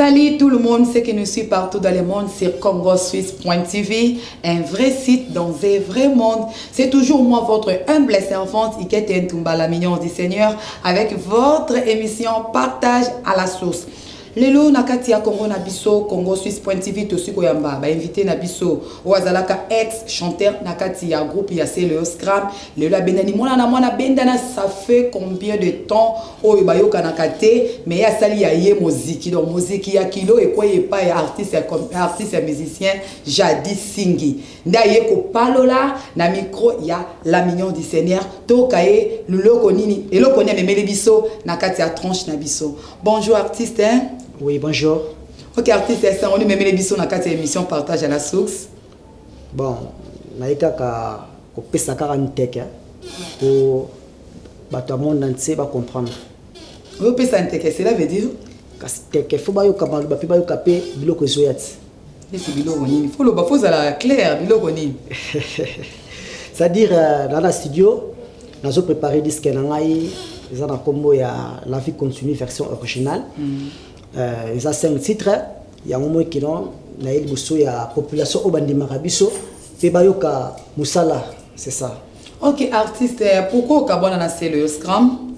Salut tout le monde, ceux qui nous suivent partout dans le monde sur CongoSuisse.tv, un vrai site dans un vrai monde. C'est toujours moi, votre humble servante, Ikete Ntumba, la mignonne du Seigneur, avec votre émission Partage à la source. Lelo na kati ya Congo na biso, CongoSuisse.tv, tosi koyamba ba invité na biso oyo azalaka ex chanteur na kati ya groupe ya Celeo Scram. Lelo abendani mwana na mwana bendana, ça fait combien de temps oyo bayokanaka te, mais ye asali ya ye moziki, donc moziki ya kilo ekwei epai ya artiste ya artiste ya musicien Jaddy Nsingi nde aye kopalola na micro ya la mignon du Seigneur. Toka ye loloko nini, eloko nini amemeli biso na kati ya tranche na biso. Bonjour artiste, hein? Oui, bonjour. Ok artiste, est-ce qu'on memeli biso na kati ya émission Partage à la source? Bon, naye kaka kopesa kaka nteke po bato ya monde entier ba comprendre. Opesa nteke, cela veut dire? Kasi teke fo bayoka maloba pe bayoka pe biloko ezoya ti. Neti biloko nini? Fo loba, fo zala clair, biloko nini? C'est-à-dire, dans la studio, nazo préparer disque na ngai, eza na kombo ya La vie continue version originale. Eza 5 titres, yango moi kino na ye liboso ya population oyo bandimaka biso pe bayoka mosala, c'est ça. Ok artiste, pourquoi okabwana na Celeo Scram?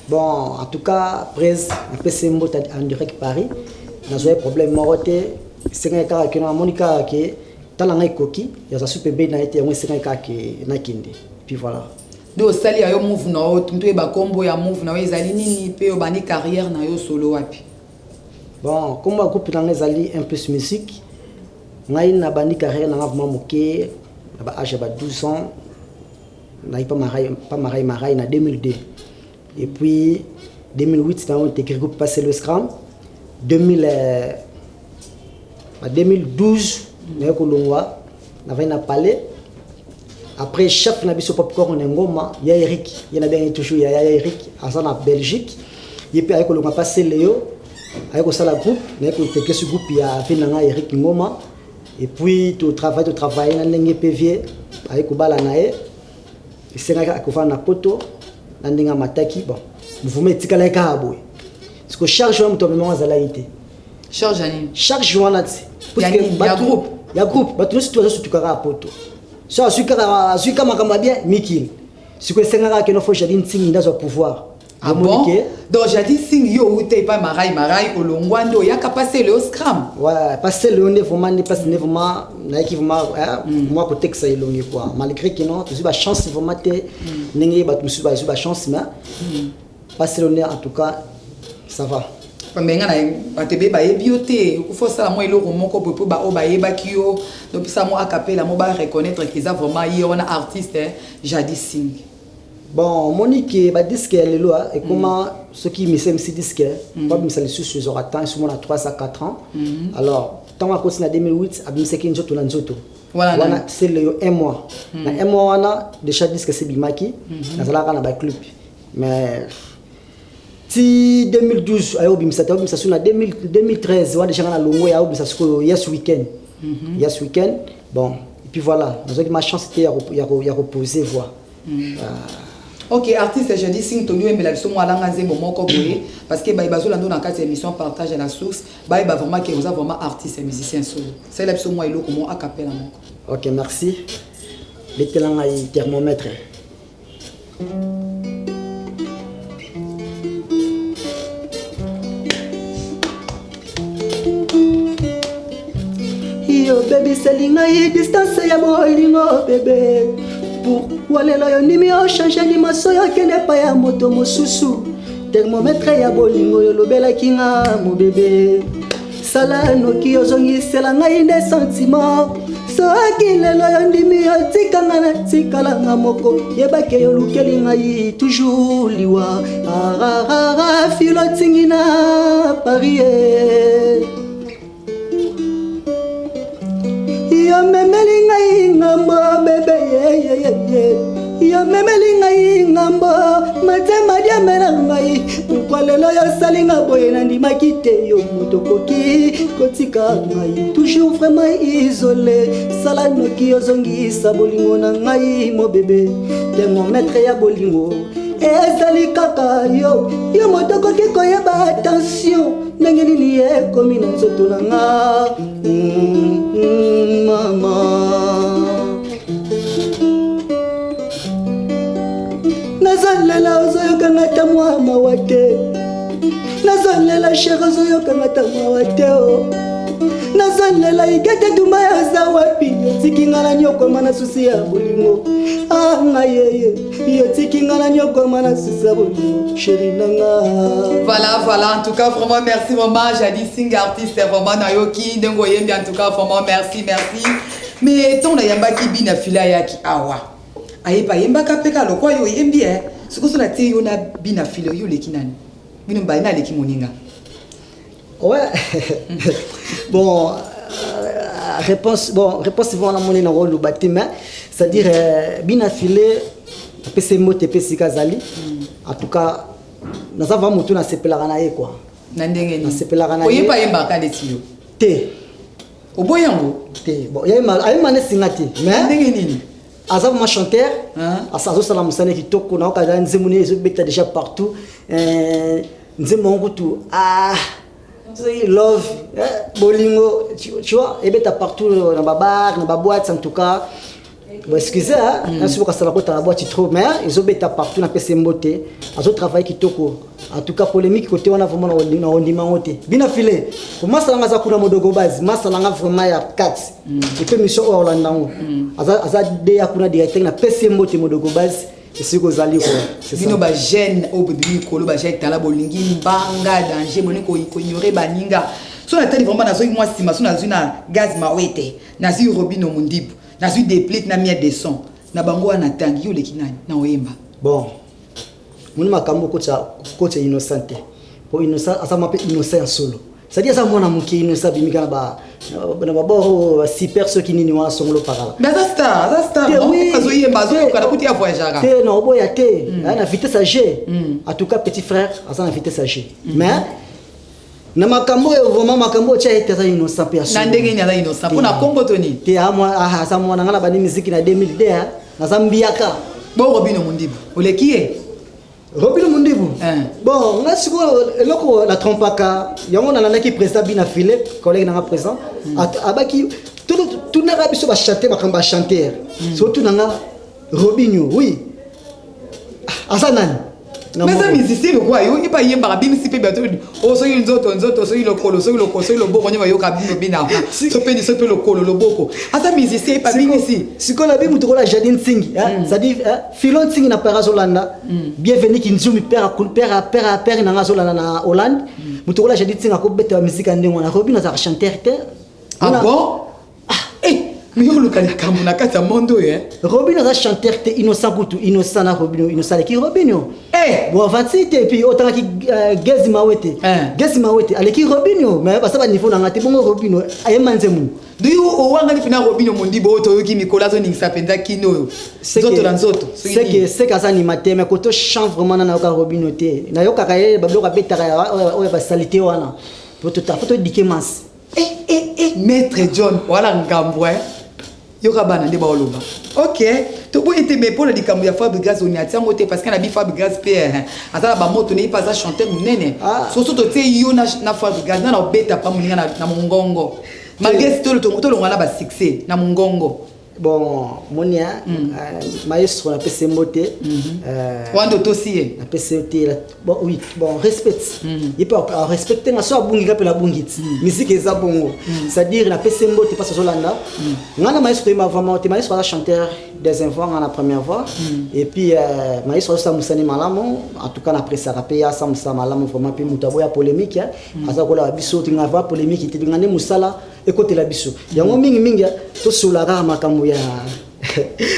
Bon, en tout cas, presse, napesi mbote en direct Paris. Nazwaki problème moko te, esengaki kaka ke namoni kaka ke tala ngai ekoki, yaza su pembeni na ye te, yango esengaki kaka ke nakende. Puis voilà. Nde osali ya yo move na yo, mutu oyeba kombo ya move na yo ezali nini, pe obandi carrière na yo solo wapi? Bon, kombo ya groupe na ngai ezali Un Plus Musique. Ngai nabandi carrière na ngai vraiment moke, na ba âge ya ba 12 ans. Nayi pa Marai, pa Marai Marai na 2002. Et puis 2008 na intégré groupe Passé le Scram. Ba 2012 na kolongwa na vai na palais. Après chef na biso popcorn na ngoma ya Eric, ya na bien toujours ya ya Eric aza na Belgique. Ye pe aye kolongwa Passé Léo, aye kosala groupe, na ko intégrer ce groupe ya vie na nga Eric Ngoma. Et puis to travailler, to travailler na ndenge pe vie aye kobala na ye. Esengaki akofanda na poto na ndenge amataki, bon, mouvement etikalaki kaka boye. Parce que charge wana moto amemaka azalaki te. Charge ya nini? Charge wana ti. Ya Parce que nini? Ya bato groupe? Ya groupe, bato nyonso tu azosutuka kaka poto. So azwi kaka, azwi kaka makambo ya bien mikili. Sikoyo esengaka ke no fo Jaddy Nsingi nde azwa pouvoir. Ah bon? Donc Jaddy Nsingi yo outa epai Marai Marai olongwa nde oyaka Passé Léo Scram. Ouais, Passé Léo nde vraiment nde place nde vraiment nayaki vraiment, hein, moi kotekisa elongi quoi. Malgré que non, tozwi ba chance vraiment te ndenge bato mosusu bazwi ba chance, mais Passé Léo nde en tout cas ça va. Mais nga na bato ebele bayebi yo te, okufa osala mwa eloko moko boye po ba oyo bayebaki yo, donc pesa mwa acapella mo ba reconnaître que eza vraiment ye wana artiste, hein, Jaddy Nsingi. Bon, omoni ke ba disque ya lelo, ah, ekoma soki mise misi disque, ba bimisa lisusu ezwaka temps, souvent na 3 à 4 ans. Alors, ntango akoti na 2008, abimisaki nzoto na nzoto. Wana Wana, nani? c'est le 1 mois. Na 1 mois wana, déjà disque sebimaki, nazalaka na ba clip. Mais ti 2012 ayo bimisa te, obimisa su na 2013, wana déjà nga na longo ya obimisa sikoyo Yes Weekend. Yes Weekend, bon, et puis voilà, nazwaki ma chance te ya koposer voix. Ok, artiste Jaddy Nsingi, tondi oyembela biso mwa alanga nzembo moko boye, parce que baye bazolanda na kati ya émission Partage à la source, baye ba vraiment ke oza vraiment artiste et musicien solo. Salela biso mwa eloko moko a cappella moko. Ok, merci. Betela ngai thermomètre. Yo baby seli ngai distance ya bolingo bébé. Pourquoi lelo yo ndimi o changer limaso yo kende pa ya moto mosusu? Thermomètre ya bolingo yo lobelaki nga mo bébé. Sala noki ozongisela ngai nde sentiment. Soki lelo yo ndimi yo tika nga na tikala nga moko, yebake yo lukeli ngai toujours liwa. Ararara filo tingi na Paris. Yo memeli ngai ngambo bebe ye ye ye ye. Yo memeli ngai ngambo matema diamela ngai. Pourquoi lelo yo sali nga boye na ndimaki te yo moto koki kotika ngai toujours vraiment isolé. Sala noki ozongisa bolingo na ngai mo bébé. Thermomètre ya bolingo. Ezali kaka yo, yo moto okoki koyeba tension ndenge nini ekomi na nzoto na nga. Mama, nazolela, ozoyokanga ta mwa mawa te. Nazolela, chéri, ozoyokanga ta mawa te. O nazolela, Igete Tumba aza wapi? Otiki nga na nyokoma na souci ya bolingo. Ah, ngai yeye, yotiki nga na nyokoma na souci ya bolingo, chéri na nga. Voilà, en tout cas, vraiment, merci vraiment, Jadis Sing, artiste, vraiment, nayoki, ndenge oyembi, en tout cas, vraiment, merci, merci. Mais ntango nayambaki bina fila ayaki awa, ayeba ayembaka mpe kaka lokwa yo oyembi e soki so natie yo na bina file, yo oleki nani? Bino mibale na aleki moninga? Ouais, bon, réponse, bon, réponse vraiment namoni nango oloba te, mais c'est-à-dire bina file apesi mbote mpe esika azali. En tout cas, naza vraiment motu nasepelaka na ye, quoi. Na ndenge nini? Nasepelaka na ye. Oyeba ayembaka neti yo? Te. Oboyi yango? Te, bon, ayema nesinga te, mais ndenge nini? Aza vraiment chanteur. Hein? Azosala mosala kitoko. Nayoka aza nzembo nini ezobeta déjà partout. Nzembo yango kutu, ah, soki love, bolingo, tu vois, ebeta partout na babar, na baboîte. En tout cas, bon, excusez, hein, nasi bokasala kota na boîte trop, mais ezobeta partout. Napesa mbote, azotravaille kitoko. En tout cas, polémique côté wana, vraiment na ondima yango te. Bina file komasalanga aza kuna, modogo base masalanga vraiment ya 4 epe mission oyo olanda yango. Aza de ya kuna directeur, napesi ye mbote, modogo base, esiki ozali, quoi. C'est ça. Bino bajeune oyo bobimi likolo, bajeune tala, bolingi mbanga danger, bolingi koignore baninga. So natali vraiment, nazwi mwa nsima, so nazwi na Gaz Mawete, nazwi Robino Mondibu, nazwi Déplique na Mia de Son, na bango wana ntangi, yo oleki nani na oyemba? Bon, moni makambo okotya Innocent te, po Innocent aza mwa mpe innocent ya solo, c'est-à-dire aza mwana moke. Innocent abimika na babord basuper soki nini wana, songolo pakala. Mais aza star, aza star. Te, non? Oui. Azoyemba, azoyokana Te. kuti ya voyageaka. Te, na oboya te. Aza na vitesse ya G. En tout cas, petit frère aza na vitesse ya G, mais na makambo oyo, vraiment, makambo oyo tya ete aza innocent mpe ya solo. Na ndenge nini aza innocent? Mpo na kombo to nini? Te, aza mwana. Nga na bandi miziki na 2002, ah, naza mbiaka. Bo Robino Mondibu, oleki ye? Robino Mundibu? Hein. Bon, nga sikoyo eloko na trompaka yango, nalandaki président Bina File, collègue nanga président. Abaki tunaka biso bachanteur, makambo ya chanteur. So tunanga Robinio, oui, aza nani? Na Mais aza moko. musicien lokwa yo, ye mpe ayembaka, bimisi mpe bato o soki nzoto nzoto, soki lokolo, soki lokolo, soki loboko, nde bayoka bino binaka so mpe so mpe lokolo loboko. Aza musicien, ye mpe abimisi. Sikoyo nabi moto kola Jadin Ntingi, hein, c'est-à-dire, hein, Filon Ntingi na père azolanda, Bienvenu Kinzumi, père père père père nanga azolanda na Hollande. Moto kola Jadin Ntingi akobeta ba musique ya ndenge wana. Robino azalaka chanteur te. Ah bon? Eh, mais yo oluka likambo na kati ya monde oyo, eh? Robino aza chanteur te. Innocent kutu, Innocent na Robino, Innocent aleki Robino. Eh! Bon, avanti te. Puis otangaki Gezi Mawete. Gezi Mawete aleki Robino, mais baza baniveau nanga te. Bongo Robino ayemba nzembo. Du yo owangani mpena Robino Mondibo oyo toyoki mikolo azoningisa mpenza kino oyo, nzoto na nzoto, soki nini. Seke aza animateur, mais koto chant, vraiment, na nayoka Robino te. Nayokaka ye babiloko abetaka oyo basalite wana, po todike masi. Eh, eh, eh, maître John wala ngambo, eh. Yoka bana nde baoloba. Ok, toboyi te, mais mpona likambo ya Fabregas, oniati yango te, parce que na bi Fabregas mpe, eh, aza na bamoto na ye mpe aza chanteur monene. Ah. Soso totie yo na Fabregas, na obeta pa moninga na mongongo, malgré tolongwa na basuccès na mongongo. Bon, moni, maestro, napesi ye mbote. Wana nde otosi ye? Napesi ye te. Bon, oui, bon, respect. Ye mpe arespecte nga. So abungi, nga mpe nabungi ti. Musique eza bongo. C'est-à-dire napesi ye mbote mpasi azolanda nga na maestro. Toyemba vraiment te. Maestro aza chanteur deuxième voix, nga na première voix. Et puis maestro azosala mosani malamu. En tout cas, napresaka mpe ye asala mosala malamu vraiment. Mpe moto aboya polémique, hein. Aza kolaba biso tinga va polémique te, tinga nde mosala ekotela biso yango mingimingi. Tosola kaka makambo ya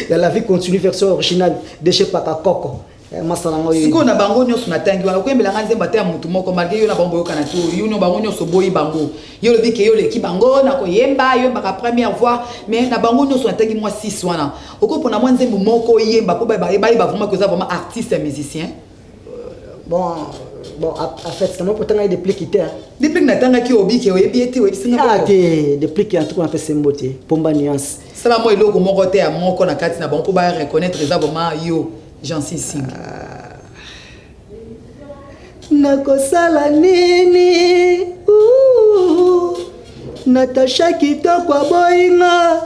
La vie continue, version originale de chez Paka Koko. Masala ngo. Sikoyo na bango nyonso natangi wana, okoyembelanga nzembo ata ya motu moko, malgré yo na bango boyokana te? Yo no bango nyonso boyi bango, yo olobi ke yo oleki bango na koyemba, yoyembaka première voix, mais na bango nyonso natangi mwa 6 wana, okopona mwa nzembo moko oyemba mpo bayeba vraiment ke oza vraiment artiste ya musicien. Bon, en fait, kama potanga ye Déplique te, hein. Depuis natangaki, obike oyebi ye te, oyebisinga. Ah te, Déplique, en tout cas napesa mbote, Pomba Nuance. Sala mwa eloko moko te ya moko na kati na bango mpo baya reconnaître eza vraiment yo Jansi Sing. Nakosala nini? Uuh, Natasha kitoko aboyi nga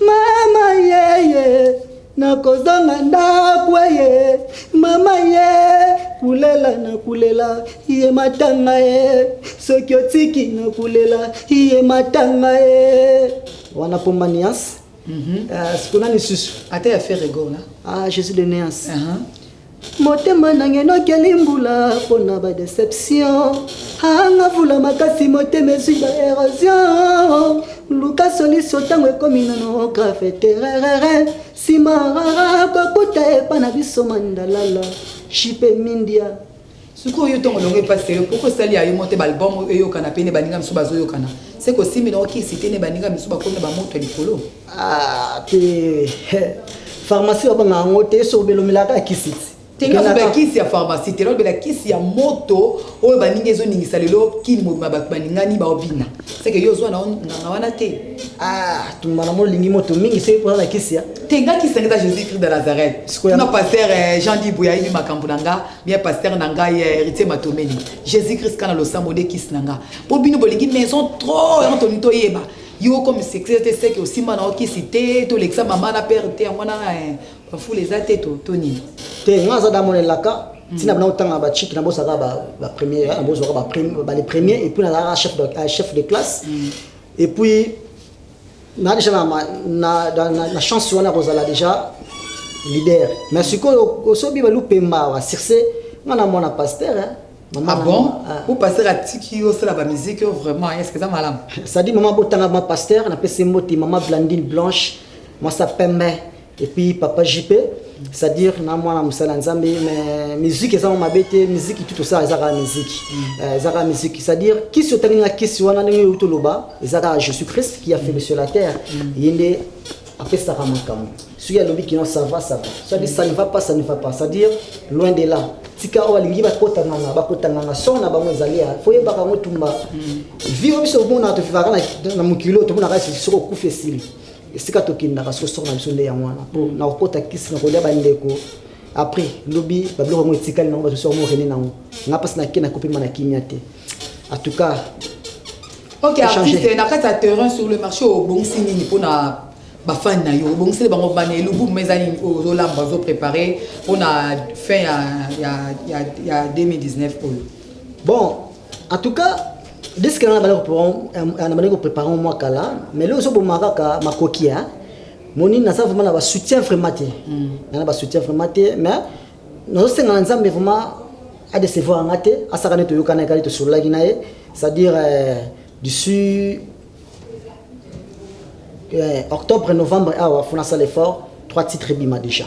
mama yeye nakozonga ndako ye mama ye kulela na kulela ye matanga ye soki otiki na kulela ye matanga ye wana pomba nuance. Sikoyo nani lisusu? Ata ya Ferre Gola. Ah, Jésus de nuance. Motema nange nokeli mbula mpona ba déception, anga vula makasi, motema ezwi ba érosion. Luka solution ntango ekomi nano grave tererere, nsima rara kokuta epa na biso mandalala jipe mindia. Sikoyo yo ntongo olongo epasi yo poko osali ya yo mo te, baalbum eyokana mpe ne baninga misusu bazoyokana, se kosimbi na okisi te, ne baninga misusu bakomi na bamoto ya likolo. Ah, te, pharmacie babanga yango te, soki obelomelaka kisi ti. Tenga azobela kisi ya pharmacie te, nazobela kisi ya moto oyo baninga ezoningisa lelo kini mobima, bato baningani baobina, seke yo ozwa na nganga wana te. Ah, tumba na molingi moto mingi soki mpoza na kisi ya te. Nga kisi nanga eza Jésus Christ de Nazareth. Tuna pasteur Jean Dibu, ayebi makambo na nga bien. Pasteur na ngai Héritier Matomeli, Jésus Christ kana losambo nde kisi na nga. Mpo bino bolingi maison trop, yango tolingi toyeba yo comme succès te, seke osimba na okisi te, tolekisa mama na père te, yango wana bafula eza te to nini? Te, nga aza damonelaka ntina bana otanga bachiki, nabosaka bapremier, nabozwaka bale premier, et puis nazalaka chef de classe, et puis na déjà na chance wana kozala déjà leader. Mais sikoyo osobi balupemba basuccès, nga na mwana pasteur. Ah bon? Ou pasteur atiki yo osala bamusique oyo vraiment, est ce que eza malamu? C'est-à-dire mama botanga ma pasteur, napesi mbote mama Blandine Blanche, mwasa pembe, et puis papa JP, c'est-à-dire na mwana mosala Nzambe. Mais musique eza mabe te, musique tout osala eza kaka musique, eza kaka musique. C'est-à-dire kisi otangi nga kisi wana ndenge oyo toloba, eza kaka Jésus Christ qui a fait le sur la terre. Ye nde apesaka makambo. Soki alobi kino ça va, ça va. Soki ça ne va pas, ça ne va pas. C'est-à-dire loin de là, tika oyo alingi bakota nganga, bakota nganga, son na bango ezali ya fo yebaka yango. Tumba vie oyo biso omonaka, tofivaka na mokili oyo, tomonaka soki okufi esili. Esika tokendaka soki soko na biso nde yango wana, mpo na kokota kisi na kolia bandeko, après lobi babiloko yango etikali nango, bato soki morene nango nga mpasi nake nakopema na kimia te, en tout cas. Ok, artiste na kati ya terrain, sur le marché, obongisi nini mpona bafani na yo? Obongiseli bango bana elubu ma eza nini oyo ozolamba, ozoprépare mpona fin ya 2019 oyo? Bon, en tout cas disque na bandi kopréparer mwa kala, mais lelo ozoboma kaka makoki moni naza vraiment na basoutien vraiment te, na basoutien vraiment te. Mais nazosenga na Nzambe vraiment adécevoir nga te, asaka nde toyokana ekali tosololaki na ye, c'est-à-dire d'ici octobre, novembre awa, fo nasala effort, trois titres ebima déjà,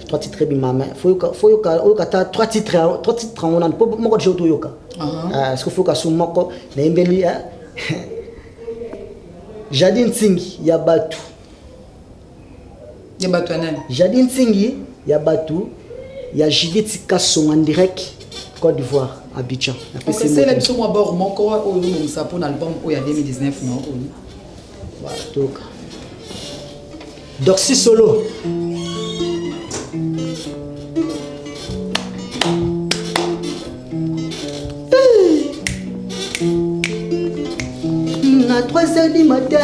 trois titres ebima. Mais fo oyoka ta trois titres, trois titres yango nani, mpo moko déjà toyoka, ce que fo yoka su moko nayembeli Jadi Ntingi ya bato. Ya bato ya nani? Jadi Ntingi ya bato ya Judith Kasonga, en direct Côte d'Ivoire, Abidjan. Osala biso mwa bord moko oyo ozobongisa mpona album oyo ya 2019 na oyo. Toka Dorsi solo. Na 3 heures du matin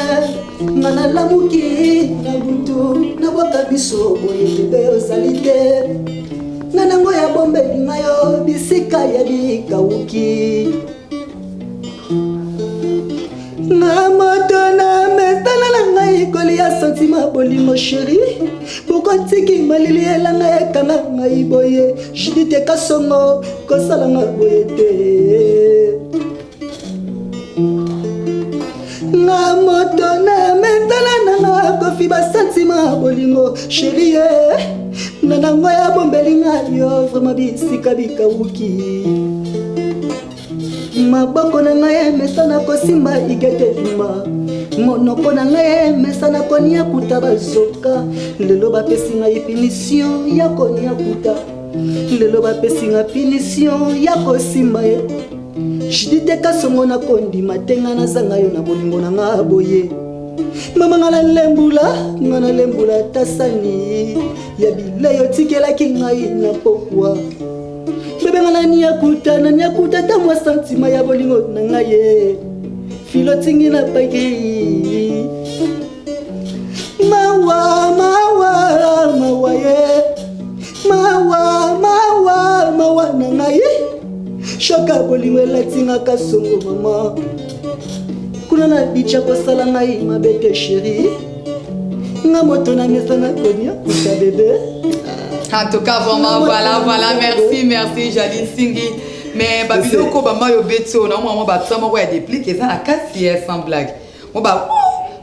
nga nalamuki na butu, nabwaka biso boye, bebe ozali te nga nango ya bombeli ngai yo bisika ya likawuki nga moto na mesana na ngai kolia sentiment bolingo. Chéri, bokotiki malili elanga ekanga ngai boye. Judite Kasongo, kosalanga boye te. Nga moto na mesana nanga kofi basentima bolingo. Chéri ye na nango ya bombeli ngai yo vraiment bisika bikawuki. Maboko na ngai emesana kosimba igete tumba, monoko na ngai emesana koniakuta bazoka. Lelo bapesi ngai punition ya koniakuta, lelo bapesi ngai punition ya kosimba ye. Judite Kasongo, nakondima te ngai nazanga yo na bolingo na nga boye. Mama, nga nalembula, nga nalembula tasani ya bilei otikelaki ngai na pokwa. Bebe. Nazobenga nani akuta, nani akuta ata mwa sentiment ya bolingo na ngai ye. Filo tingi na paki. Mawa, mawa, mawa ye. Mawa, mawa, mawa na ngai ye. Shoka bolingo elatingaka songo mama. Kuna na bicha kosala ngai mabe te chérie. Nga moto na mesana konia kuta bebe. En tout cas, vraiment, voilà, voilà, merci, merci, Jadine Singi. Mais babiloko bama yo beti oyo na mwa ba moko ya déplique eza na kasi ya sans blague. Mo ba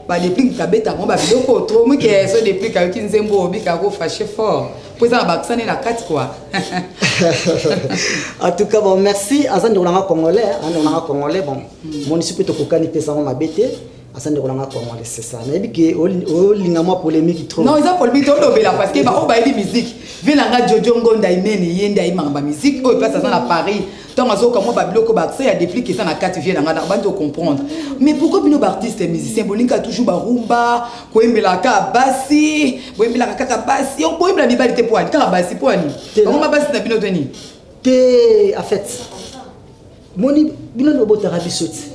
ba déplique kabeta mo ba biloko trop mo ke so déplique ayoki nzembo obika ko fâché fort. Po eza na ba na kati quoi. En tout cas, bon, merci. Aza ndeko nanga congolais, aza ndeko nanga congolais, bon. Monisi mpe tokokani mpe sango mabe te. Aza ndeko nanga congolais, c'est ça. Nayebi ke olinga mwa polémique trop. Non, eza polémique tolobela parce que baoyo bayebi musique. Vie nanga Jojo Ngonda imene ye nde ayimaka ba musique oyo place aza na Paris. Ntango azoyoka mwa babiloko ba accent ya déplique eza na kati, vie nanga bandi ocomprendre. Mais pourquoi bino baartiste musicien bolingaka toujours barumba, koyembelaka kaka basi, boyembelaka kaka basi, boyembela mibali te? Po ani kaka basi? Po ani bango basi na bino to nini? Te, en fait, moni bino nde bobotaka biso ti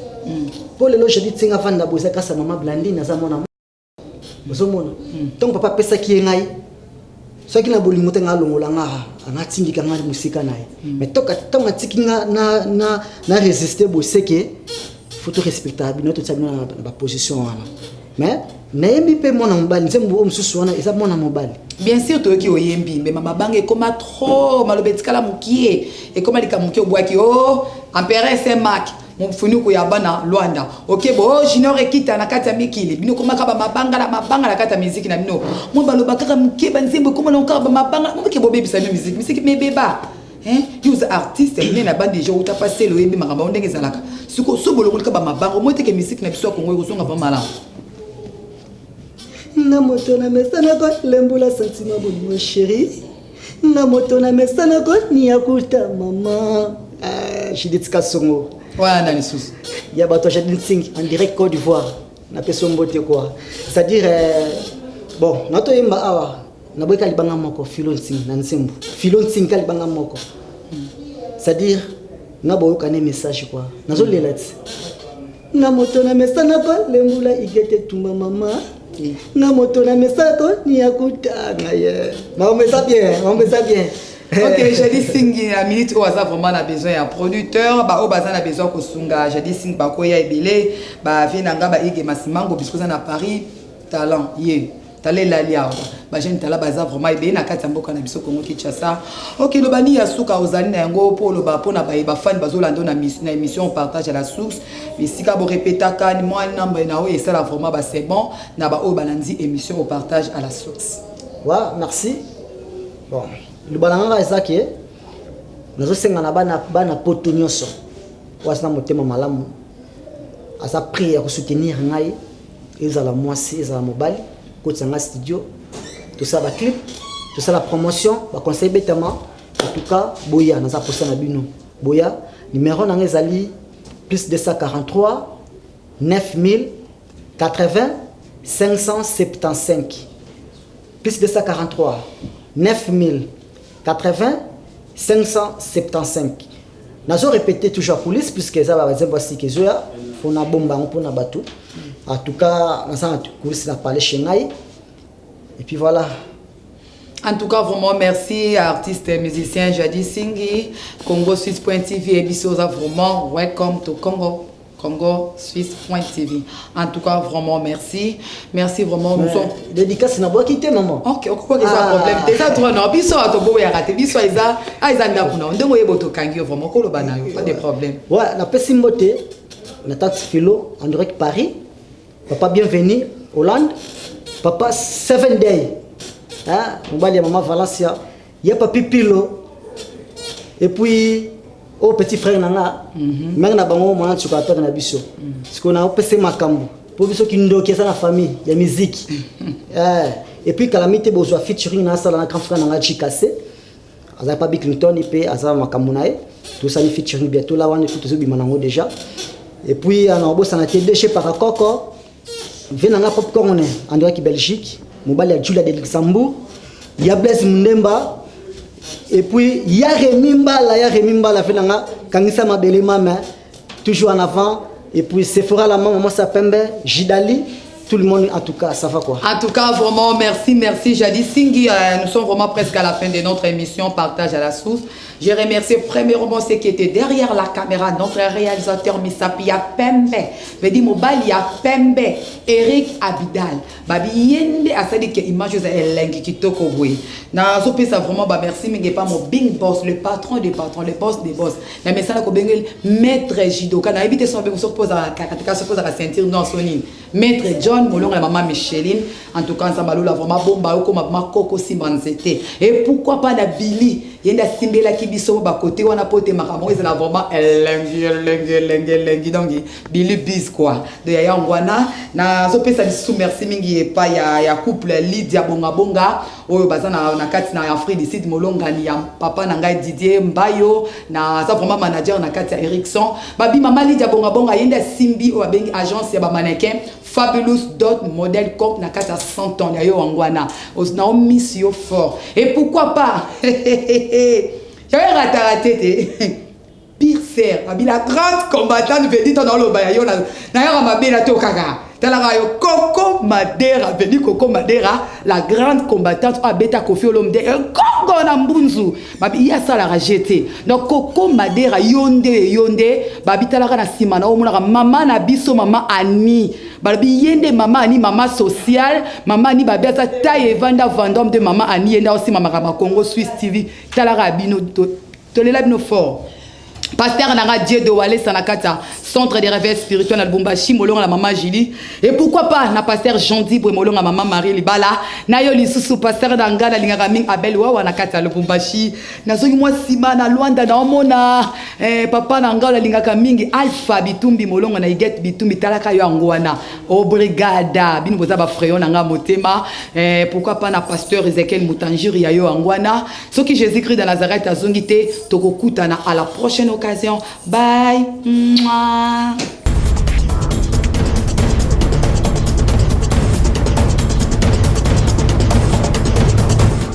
mpo lelo Jadi ntinga vanda boye eza grâce ya mama Blandine. Aza mwana, ozomona, ntongo papa apesaki ye ngai, soki na bolingo te, nga alongola nga, anga atindika nga mosika na ye. Mais ntango atiki nga na résister boye, seke faut torespecta bino, totia bino na baposition wana. Mais nayembi mpe mwana mobali, nzembo oyo mosusu wana eza mwana mobali. Bien sûr, toyoki oyembi, mais mabanga ekoma trop, maloba etikala mokie, ekoma likambo mokie obwaki o empereur Saint Marc, mofunuku ya bana Lwanda, ok bo oh, Junior ekita na kati ya mikili. Bino komaka bamabanga na mabanga na kati ya miziki na bino, mwa baloba kaka moke, banzembo ekoma nango kaka bamabanga moke, bobebisa bino miziki, miziki mebeba. Yo oza artiste monene na bande déjà, outa pasele, oyebi makambo yango ndenge ezalaka. Siko so bolongolika bamabanga, omoi teke miziki na biso ya Kongo ekozonga va malamu. Nga moto na mesana kolembola sentiment bolingo chéri, nga moto na mesana konia kuta mama. Judith Kasongo. Wana lisusu. Ya bato ya Jadine Sing en direct Côte d'Ivoire, napesi yo mbote quoi. C'est-à-dire bon, natoyemba awa, naboyika libanga moko Filo Nting na nzembo Filo Nting ka libanga moko, c'est-à-dire nga boyokani message quoi. Nazolela ti nga moto na mesana kolembula igete tumba mama, nga moto na mesana konia kutanga ye. Makambo eza bien, makambo eza bien. Ok, Jadi Singi, na minute oyo aza vraiment na besoin ya producteur. Baoyo baza na besoin kosunga Jadi Singi, bakoya ebele, bavie na nga baige Masimango, bisko oza na Paris, talent ye tala elali awa, bajeune tala baza vraiment ebele na kati ya mboka na biso Congo Kinshasa. Ok, loba nini ya suka ozali na yango mpo oloba mpona baye bafani bazolanda na émission Partage à la source, esika borepetaka mwa nombre na oyo esala vraiment ba c'est bon na baoyo balandi émission au Partage à la source? Wa merci. Bon, liloba na nganga eza ke nazosenga na bana, bana poto nyonso oyo aza na motema malamu, aza prêt ya kosoutenir ngai, ezala mwasi, ezala mobali, kotisa ngai studio, tosala baclip, tosala promotion, baconseil betama. En tout cas, boya, naza posa na bino, boya. Numéro na ngai ezali plus 243 9000 80 575, plus 243 9000 80 575. Nazo répéter toujours police, puisque eza banzembo ya sika ezoya, mpona bomba yango mpona bato. En tout cas, naza na coulisse na parler chez ngai et puis voilà. En tout cas, vraiment, merci à artiste et musicien Jadi Singi, Congo Suisse.tv et biso vraiment welcome to Congo. Congo Suisse.tv. En tout cas, vraiment, merci. Merci vraiment. Nous sommes. Dédicace na boki te, maman. Ok, quoi que ça problème. T'es ça toi non, biso ato ya raté. Biso eza, ah eza ndako na. Ndongo yebo to kangi vraiment ko loba na yo, pas de problème. Ouais, na pesi mbote na tante Philo en direct Paris. Papa bienvenue Hollande. Papa Seven Day. Hein, mobali ya maman Valencia. Ya papi Pilo. Et puis oyo petit frère na nga, mère na bango, mwana nsuka apere na biso. Sikoyo na opesa makambo mpo biso kindoki eza na famille ya musique. Et puis kalami te, bozwa featuring na asala na grand frère na nga Chikase, aza pa Bill Clinton mpe aza makambo na ye, tosali featuring bientôt la wana efu tozobima nango déjà. Et puis na obosana te DG Pakakoko, ve na nga Popcorn androaki Belgique, mobali ya Julia de Luxembourg, ya Blaise Mundemba. Et puis ya Remi Mbala, ya Remi Mbala fe nanga kangisa mabele mame, toujours en avant. Et puis Sephora la maman, maman Sapembe, Jidali, tout le monde en tout cas, ça va quoi. En tout cas, vraiment, merci, merci Jadis Singui. Nous sommes vraiment presque à la fin de notre émission Partage à la source. Je remercie premièrement ceux qui étaient derrière la caméra, notre réalisateur Misapia Pembe, veut dire mobali ya Pembe, Eric Abidal. Babi yende asali ke image eza elengi kitoko boye. Nazopesa vraiment ba merci mingi pa mon big boss, le patron des patrons, le boss des boss. Na mesala ko bengel maître Jidoka na éviter son bengo soki katika soki ozaka ceinture non soni. Maître John Molonga la maman Micheline, en tout cas nzambe alola vraiment bomba okoma vraiment koko simba nzete. Et pourquoi pas na Billy yenda simbelaki biso ba côté wana po te makambo ezala vraiment elengi elengi elengi elengi, donc Billy bis quoi. De ya yango wana nazopesa lisusu merci mingi epai ya couple Lydia Bonga Bonga oyo baza na kati na Afrique du Sud, molongani ya papa na ngai Didier Mbayo, na aza vraiment manager na kati ya Ericsson. Babi mama Lydia Bonga Bonga yenda simbi oyo babengi agence ya ba mannequin Fabulous dot model com na kati ya 100 ans ya yo yango wana na omisi yo fort. Et pourquoi pas yayo rataka te te pire sœur abi la grande combattante vedi to na oloba ya yo nayaka mabe na to kaka talaka yo Coco Madera, vedi Coco Madera la grande combattante oyo abeta Kofi Olomide kongo na mbunzu, babi ye asalaka jete. Donc Coco Madera yo nde yo nde, babi talaka na nsima na omonaka mama na biso mama Ani, balobi ye nde mama Ani, mama sociale, mama Ani, babi aza taille evanda vendome de mama Ani, ye nde aosimba makambo ya Congo Suisse TV. Talaka bino tolela bino fort. Pasteur nanga Dieu de Walesa na kati ya centre de réveil spirituel na Lubumbashi, molonga na mama Julie. Et pourquoi pas na pasteur Jean Dibre, molonga mama Marie Libala na yo lisusu pasteur na nga nalingaka mingi Abel Wawa na kati ya Lubumbashi. Nazongi mwa nsima na Lwanda, naomona papa na nga nalingaka mingi Alpha Bitumbi, molonga na Iget Bitumbi, talaka yo yango wana, obrigada bino boza bafrayon na nga motema. Pourquoi pas na pasteur Ezekiel Mutanjiri ya yo yango wana. Soki Jésus Christ de Nazareth azongi te, tokokutana à la prochaine occasion. Bye. Mouah.